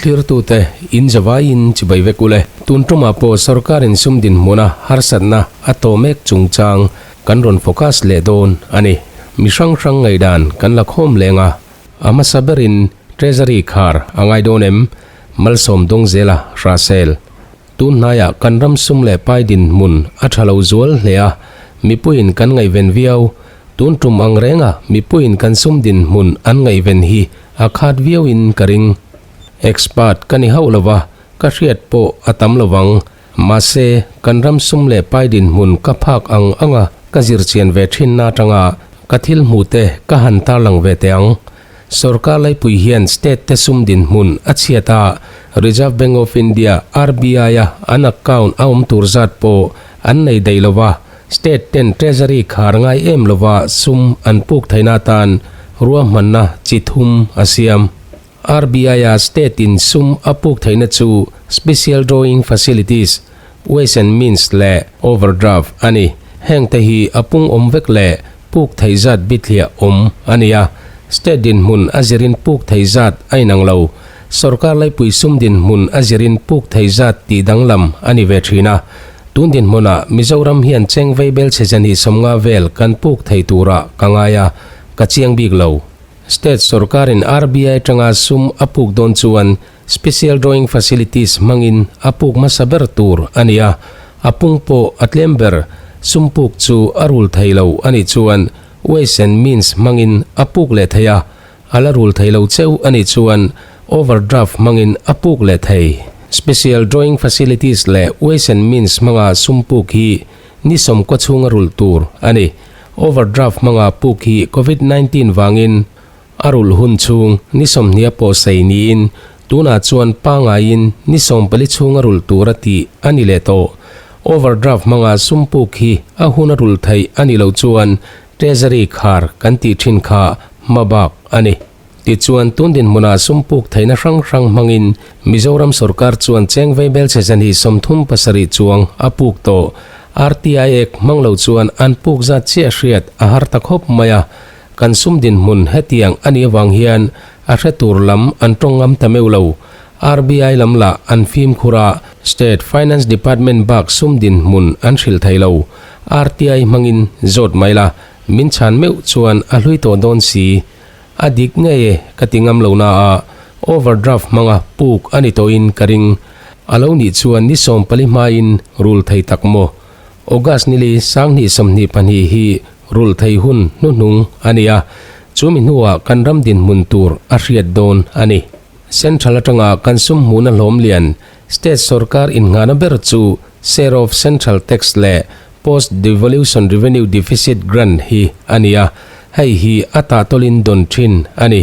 Thlirtute in zavaiin chibai vek ule. Tun tumah pawh sorkarin sum dinhmuna harsatna a tawh mek chungchang kan rawn focus leh dawn a ni. Mi hrang hrang ngaihdan kan la khawm leng a, a hmasa berin Treasury khar a ngai dawn em? Malsawm dawng zela hrahsel. Tun hnaiah kan ram sum leh pai dinhmun a tha lo zual hle a, mipuiin kan ngaihven viau. Tun tum ang renga mipuiin kan sum dinhmun an ngaihven hi a khat viauin ka ring. Expert ka ni hauh lova, ka hriat pawh a tam lovang. Mahse, kan ram sum leh pai dinhmun ka phak ang anga ka zirchian ve thinna atanga ka thil hmuhte ka han tarlang ve teh ang. Sorkar laipui hian state te sum dinhmun a chhiat a, Reserve Bank of India, RBI, a an account a awm tur zat pawh an nei daih lo va, state ten treasury khar ngai em lova sum an puk theihna atan ruahmanna chi thum a siam. RBI a state in sum a puk theihna chu Special Drawing Facilities, Ways and Means leh Overdraft a ni. Hengte hi a pung awm vek leh Puk thei zat bithliah awm a ni a, state dinhmun a zirin puk thei zat a inang lo. Sorkar laipui sum dinhmun a zirin puk thei zat tih danglam a ni ve thin a. Tun dinhmunah Mizoram hian cheng veibel chhe zahnih 50 vel kan puk thei turah ka ngai a, ka chiang bik lo. State sorkarin RBI atanga sum a puk dawn chuan Special Drawing Facilities hmangin a puk hmasa ber tur a ni a, a pung pawh a tlem ber. Sum puk chu a rul thei lo a nih chuan Ways and Means hmangin a puk leh thei a, a la rul thei lo cheu a nih chuan Overdraft hmangin a puk leh thei. Special Drawing Facilities leh Ways and Means hmanga sum puk hi ni sawmkaw chhunga rulh tur a ni. Overdraft hmanga puk hi Covid 19 vangin A rulh hun chhung ni 20 pawh sei niin tunah chuan pangaiin ni 14 chhung a rulh tur a tih a ni leh tawh. Overdraft hmanga sum puk hi a hun a rulh theih a nih loh chuan Treasury khar kan tih thin kha hma bak a ni. Tichuan tun dinhmunah sum puk theihna hrang hrang hmangin Mizoram sorkar chuan cheng veibel chhe zahnih 37 chuang a puk tawh. RTI Act hmang lo chuan an puk zat chiah hriat a har ta khawp mai a. Kan sum dinhmun hetiang a nih avang hian a hre tur lam an tawng ngam ta meuh lo. RBI lam lah an fimkhur a, State Finance Department bak sum dinhmun an hrilh thei lo. RTI hmangin zawt mai la, min chhan meuh chuan a hlui tawh dawn si. A dik ngei e ka ti ngam lo na a, overdraft hmanga puk a ni tawhin ka ring. A lo nih chuan ni 14 hmain rul thei tak maw? August nili 2022 hi rulh thei hun hnuhnung a ni a, chumi hnuah kan ram dinhmun tur a hriat dawn a ni. Central atanga kan sum hmuhna hlawm lian, state sorkar innghahna ber chu share of central tax leh post devolution revenue deficit grant hi a ni a, hei hi a tahtawlin dawn thin a ni.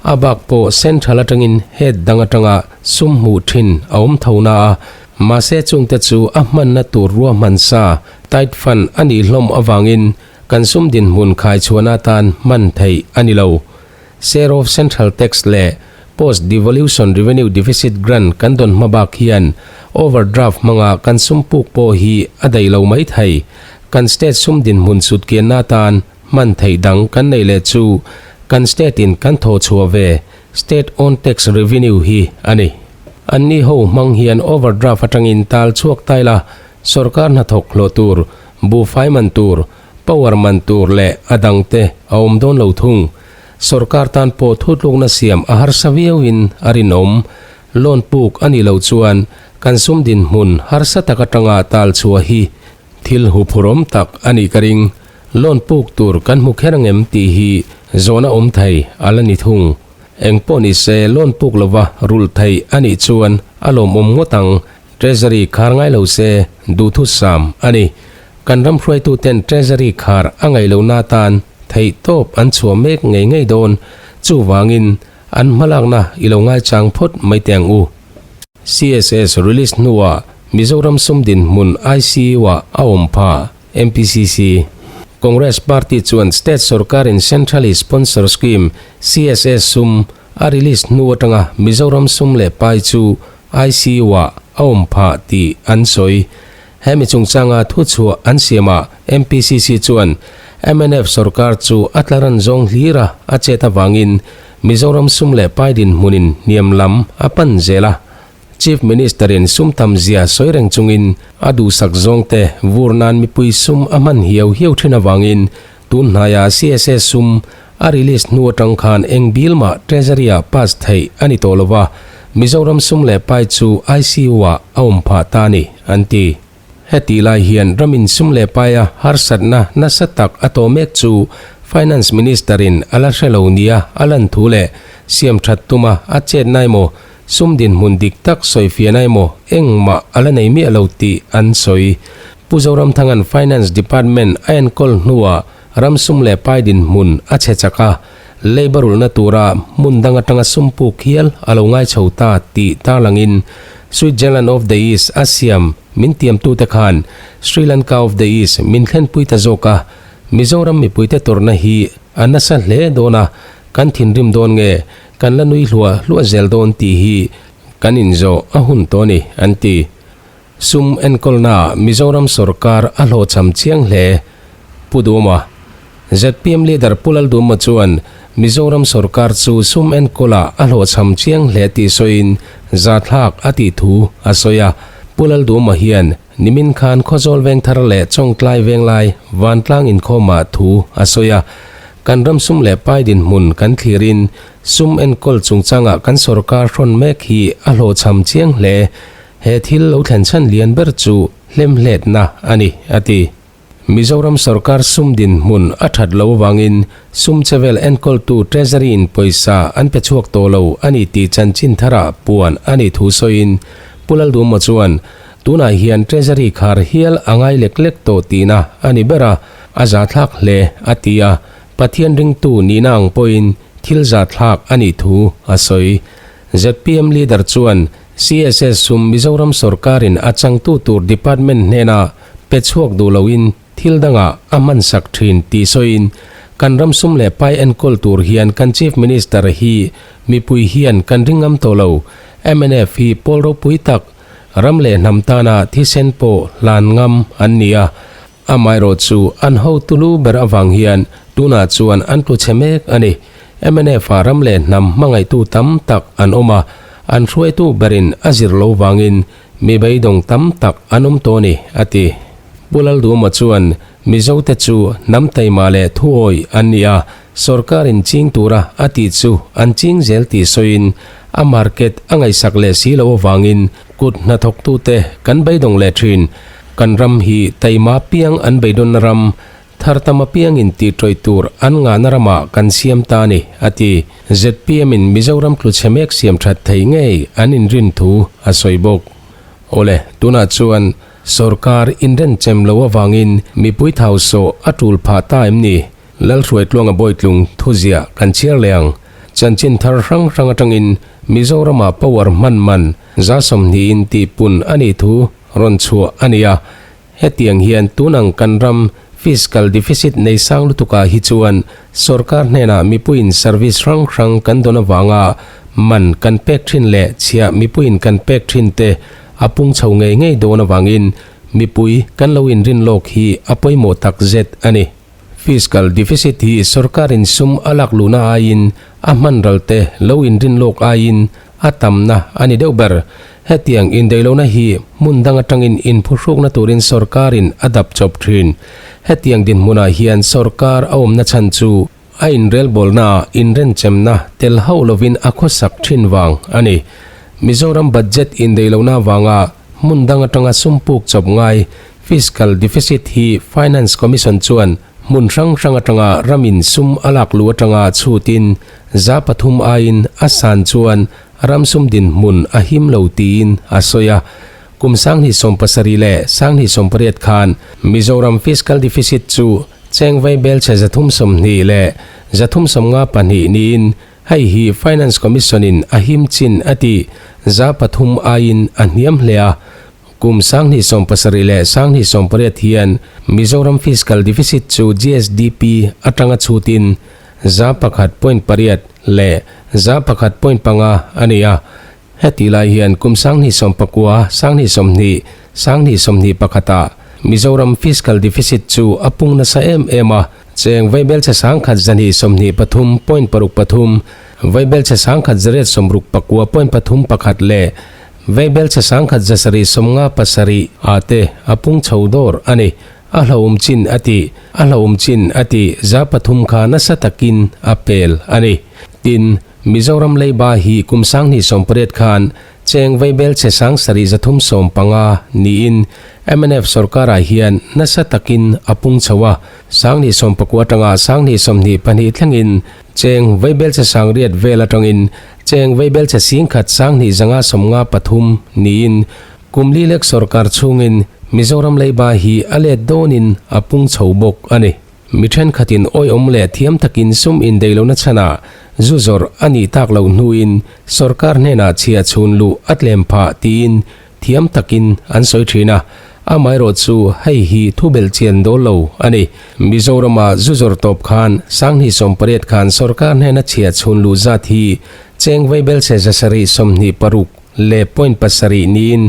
A bak pawh central atangin head dang atanga sum hmuh thin a awm tho na a, mahse chungte chu a hmanna tur ruahman sa tight fund a nih hlawm avangin kan sum dinhmun khaichhuahna atan hman theih a ni lo. Share of central tax leh post devolution revenue deficit grant kan dawn hma bak hian overdraft hmanga kan sum puk pawh hi a daih lo mai thei. Kan state sum dinhmun sutkianna atan Hman theih dang kan neih leh chu kan state in kan thawh chhuah ve state own tax revenue hi a ni. Anni ho hmang hian overdraft atangin tal chhuak tai la, sorkar hnathawk hlawh tur, buhfai man tur, power man tur leh a dang te a awm dawn lo thung. Sorkar tan pawh thutlukna siam a harsa viauin a rinawm. Loan puk a nih loh chuan kan sum dinhmun harsa tak atanga tal chhuah hi Thil huphurhawm tak a nih ka ring. Loan puk tur kan hmu kher angem tih hi zawhna awm thei a la ni thung. Eng pawh ni se loan puk lova rulh theih a nih chuan a lawmawm ngawt ang. Treasury khar ngai lo se duhthusam a ni. Kan ram hruaituten Treasury khar a ngaih lohna atan theih tawp an chhuah mek ngei ngei dawn. Chuvangin an hmalakna i lo ngaichang phawt mai teh ang u. CSS release hnuah Mizoram sum dinhmun ICU-ah a awm pha, MPCC. Congress party chuan state sorkarin Centrally Sponsor Scheme, CSS, sum a release hnu atanga Mizoram sum leh pai chu ICU-ah a awm pha tih an sawi. Hemi chungchanga thuchhuah an siamah MPCC chuan mnf sorkar chu a tlaran zawng hlira a chet avangin. Mizoram sum leh pai dinhmunin hniam lam a pan zel a. Chief Minister-in sum tam zia sawi reng chungin a duhsak zawngte vur nan mipui sum a hman hiau hiau thin avangin tun hnaia CSS sum a release hnu atang khan eng bill mah Treasury-ah pass theih a ni tawh lo va, Mizoram sum leh pai chu ICU-ah a awm phah ta a ni, an ti. Hetih lai hian ramin sum leh paia harsatna nasa tak a tawh mek chu Finance Minister-in a la hre lo nia a lan thu leh siam that tuma a chet na emaw, sum dinhmun dik tak sawifiahna emaw engmah a la nei miah lo tih an sawi. Pu Zoramthanga'n Finance Department a enkawl hnuah ram sum leh pai dinhmun a chhe chak a, leiba rulhna tura hmun dang atanga sum puk hial a lo ngai chho ta tih tarlangin Switzerland of the East a siam min tiamtute khan Sri Lanka of the East min thlenpui ta zawk a, Mizoram mipuite tawrhna hi a nasa hle dawn a, kan thinrim dawn nge kan la nui hluah hluah zel dawn tih hi kan inzawh a hun tawh a ni, an ti. Sum enkawlnaah Mizoram sorkar a hlawhchham chiang hle. Pu Duma. Zpm leader Pu Lalduma chuan Mizoram sorkar chu sum enkawlah a hlawhchham chiang hle tih sawiin zathlak a tih thu a sawi a. Pu Lalduma hian nimin khan Khawzawl Vengthar leh Chawngtlai Venglai vantlang inkhawmah thu a sawi a. Kan ram sum leh pai dinhmun kan thlirin sum enkawl chungchangah kan sorkar hrawn mek hi a hlawhchham chiang hle. He thil lo thlen chhan lian ber chu hlemhletna a ni, a ti. Mizoram sorkar sum dinhmun a that lo avangin sum chevel enkawltu Treasury in pawisa an pe chhuak tawh lo a ni tih chanchin tharah puan a nih thu sawiin Pu Lalduhma chuan, Tunah hian Treasury khar hial a ngai lek lek tawh tihna a ni ber a, a zahthlak hle, a ti a. Pathian ringtu nihna ang pawhin thil zahthlak a nih thu a sawi. Zpm leader chuan CSS sum Mizoram sorkarin a changtu tur department hnena pe chhuak duh loin thil dangah a hmansak thin tih sawiin, Kan ram sum leh pai enkawl tur hian kan Chief Minister hi mipui hian kan ring ngam tawh lo. Mnf hi pawl ropui tak, ram leh hnam tana thisen pawh hlan ngam an ni a. Amaherawh chu an hotu lu ber avang hian tunah chuan an tlu chhe mek a ni. Mnf ah ram leh hnam hmangaihtu tam tak an awm a, an hruaitu berin a zir lo vangin mi beidawng tam tak an awm tawh a ni, a ti. Pu Lalduhma chuan Mizote chu hnam taima leh thuawi an ni a, sorkarin ching tura a tih chu an ching zel tih sawiin a market a ngaihsak leh si loh avangin kut hnathawktute kan beidawng leh thin. Kan ram hi taima piang an beidawnna ram, thar tam apiangin tih tawih tur an ngahna ramah kan siam ta a ni, a ti. Zpm in Mizoram tlu chhe mek siam that thei ngei an inrin thu a sawi bawk. Awle, tunah chuan sorkar inrenchem lo avangin mipui thau sawh a tul phah ta em ni? Lalhruaitluanga Bawitlung thuziah kan chhiar leh ang. Chanchin thar hrang hrang atangin Mizorama power hman man za sawmhnihin tihpun a nih thu rawn chhuah a ni a. Hetiang hian tunang kan ram fiscal deficit nei sang lutukah hi chuan sorkar hnenah mipuiin service hrang hrang kan dawn avanga man kan pek thin leh chhiah mipuiin kan pek thin te a pung chho ngei ngei dawn avangin mipui kan lo inrin lawk hi a pawimawh takzet a ni. Fiscal deficit hi sorkarin sum a lak luhna aiin a hman ral te lo inrin lawk aiin a tamna a ni deuh ber. Hetiang indaihlohna hi hmun dang atangin inphuhrukna turin sorkarin a dap chawp thin. Hetiang dinhmunah hian sorkar a awmna chhan chu a inrelbawlnaah inrenchemna tel hauh lovin a khawsak thin vang a ni. Mizoram budget indaihlohna avanga hmun dang atanga sum puk chawp ngai Fiscal deficit hi Finance Commission chuan hmun hrang hrang atanga ramin sum a lak luh atanga chhutin 3% aiin a san chuan ram sum dinhmun a him lo tiin a sawi a. Kum 2017 leh 2018 khan Mizoram fiscal deficit chu cheng vai belchhe 320 leh 352 niin hei hi Finance Commission-in a him chin a tih 3% aiin a hniam hle a. Kum 2017 leh 2018 hian Mizoram fiscal deficit chu GSDP atanga chhutin 1.8 leh 1.5 a ni a. Heti lai hian kum 2019, 2020, 2021 ah Mizoram fiscal deficit chu a pung nasa em em a, cheng vaibelchhe 1,123.63. Vaibelchhe 1869 point 3 1 leh Vaibelchhe 1757 ah te a pung chho dawr a ni. A hlauhawm chin a ti, a hlauhawm chin a ti, 300 kha nasa takin a pel a ni. Tin, Mizoram leiba hi kum 2018 khan cheng vaibelchhe 7315 niin mnf sorkarah hian nasa takin a pung chho a, 2019 atanga 2022 thlengin cheng vaibelchhe 800 vel atangin cheng vaibelchhe 10,000 2553 niin Kum li lek sorkar chhungin Mizoram leiba hi a let dawnin a pung chho bawk a ni. Mi thenkhatin awihawm leh thiam takin sum indeihlohna chhanah zu zawrh a nih tak loh hnuin sorkar hnenah chhia chhun luh a tlem phah tiin thiam takin an sawi thin a, amaherawh chu hei hi thu belhchian dawl lo a ni. Mizorama zu zawrh tawp khan 2018 khan sorkar hnena chhia chhun luh zat hi cheng vaibelchhe 726 leh point 7 niin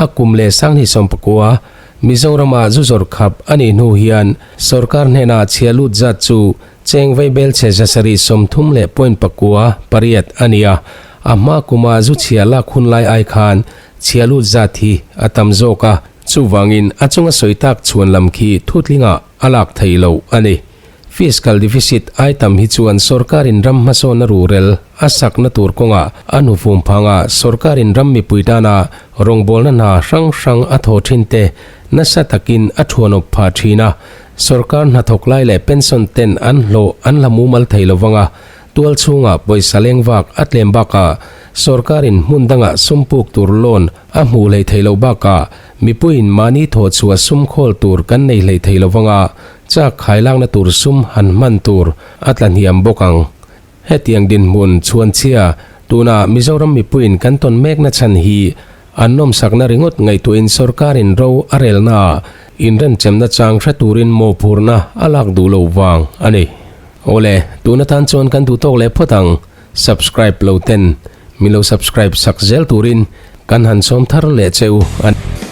a kum leh 2019 Mizorama zu zawrh khap a nih hnu hian sorkar hnenah chhia lut zat chu cheng vaibelchhe 730 leh point 9 8 a ni a, a hma kuma zu chhia lak hun lai ai khan chhia lut zat hi a tam zawk a, chuvangin a chunga sawi tak chhuan lam khi thutlingah a lak theih loh a ni. Fiscal deficit ai tam hi chuan sorkarin ram hmasawnna ruhrel a sakna tur kawngah a hnufum phanga sorkarin ram mipui tana rawngbawlna hna hrang hrang a thaw thin te nasa takin a thuanawp phah thin a. Sorkar hnathawk lai leh pension ten an hlawh an la mumal thei lovanga tual chhungah pawisa leng vak a tlem bakah sorkarin hmun dangah sum puk tur loan a hmuh hleih theih loh bakah mipuiin mahni thawhchhuah sum khawl tur kan nei hleih thei lovanga Chak khailakna tur sum han hman tur a tla hniam bawk ang. Hetiang dinhmun chhuanchhia tuna Mizoram mipuiin kan tawn mekna chhan hi an nawmsakna ringawt ngaihtuahin sorkarin ro a relnaah inrenchemna chang hre turin mawhphurhna a lak duh loh vang a ni. Awle, tun atan chuan kan duh tawk leh phawt ang. Subscribe lo ten min lo subscribe sak zel turin kan han sawm thar leh che u a ni.